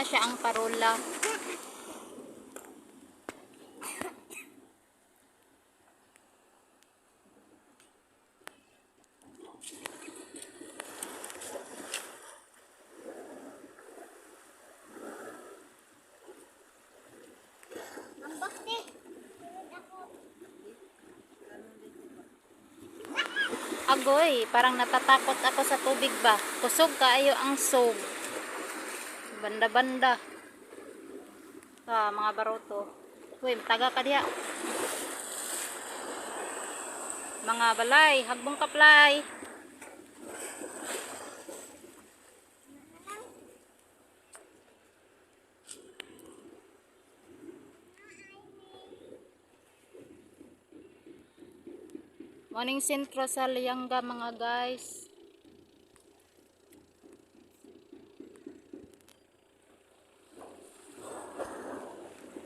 siya ang parola. Ang bakti. Sunod ako. Agoy, parang natatakot ako sa tubig ba. Kusog kaayo ang sog. Banda-banda. Ah, mga baroto. Uy, taga ka diha. Mga balay, hagbong kaplay. Morning sentro sa Lianga, mga guys.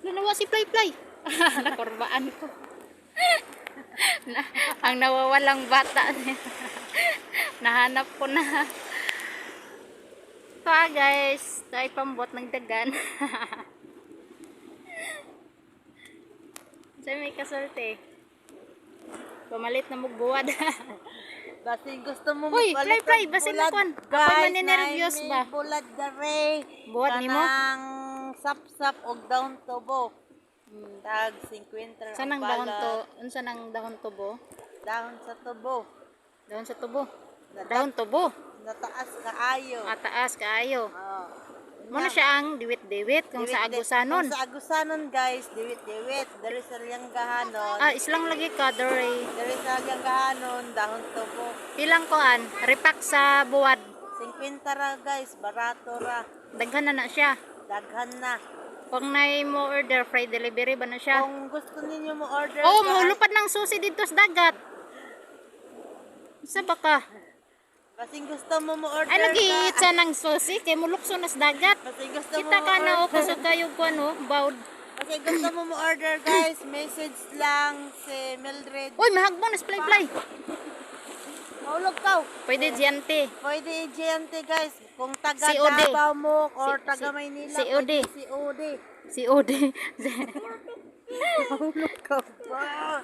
Nanawa si Play Play. Nakurbaan ko. Na, ang nawawalang bata. Nahanap ko na. Ito ah, guys. Ito ay pambot ng dagan. Sa may kasulte. Pamalit na mugbuwad. Basin gusto mo Uy, magpalit fly, fly, og basin bulad, mo kon. Ako'y guys, maninervyos naay ba? may Bulad dere. Buhat nimo? Kanang sap-sap og down tubo. Tag 50 Saan ang ang dahon balat. to? Unsa nang dahon tubo? Dahon sa tubo. Dahon sa tubo. Dahon tubo. Nataas kaayo. Mataas kaayo. Oh. Muna siya ang diwit-diwit kung sa Agusanon. Kung sa Agusanon, guys, diwit-diwit. Dere sa Lianggahanon. Ah, islang lagi ka dere. Dere sa Lianggahanon, dahon tubo. Pilang koan, repack sa buwad. 50 ra, guys, barato ra. Daghan na na siya. Daghan na. Kung nay mo order free delivery ba na siya? Kung gusto ninyo mo order, Oh, guys, mahulupad ng susi dito sa dagat. Sa baka? Basing gusto mo mo order Ay lagi ka. itsa ng susi kay mulukso na sa dagat. Basing gusto Kita mo ka na o mo-order. kusog kayo ko ano, bawd. Basing gusto mo mo order, guys, message lang si Mildred. Uy, mahagbon na play play. Mahulog ka. Pwede diante. Pwede i-GMT, guys. Kung taga Si Ode. Davao mo or taga Maynila. si Ode. pwede Si Ode. Si Ode. Mahulog ka ba?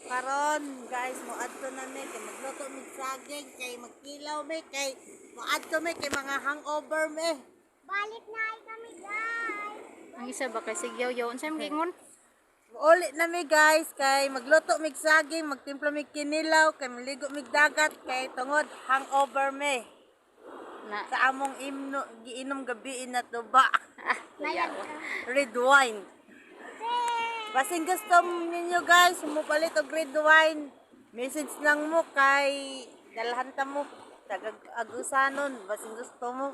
Karon, guys, mo adto na mi kay magluto mig saging kay magkilaw mi kay mo adto mi kay mga hangover mi. Balik na ay kami, guys. Ang isa ba kay sigyaw yaw unsa imong giingon? Uli na mi, guys, kay magluto mig saging, magtimpla mig kinilaw, kay maligo mig dagat kay tungod hangover mi. Na Sa among imno giinom gabi na tuba. ah, Mayag ka. Red wine. Basing gusto ninyo, guys, mupalit og red wine. Message lang mo kay dalhan ta mo taga Agusanon, basing gusto mo.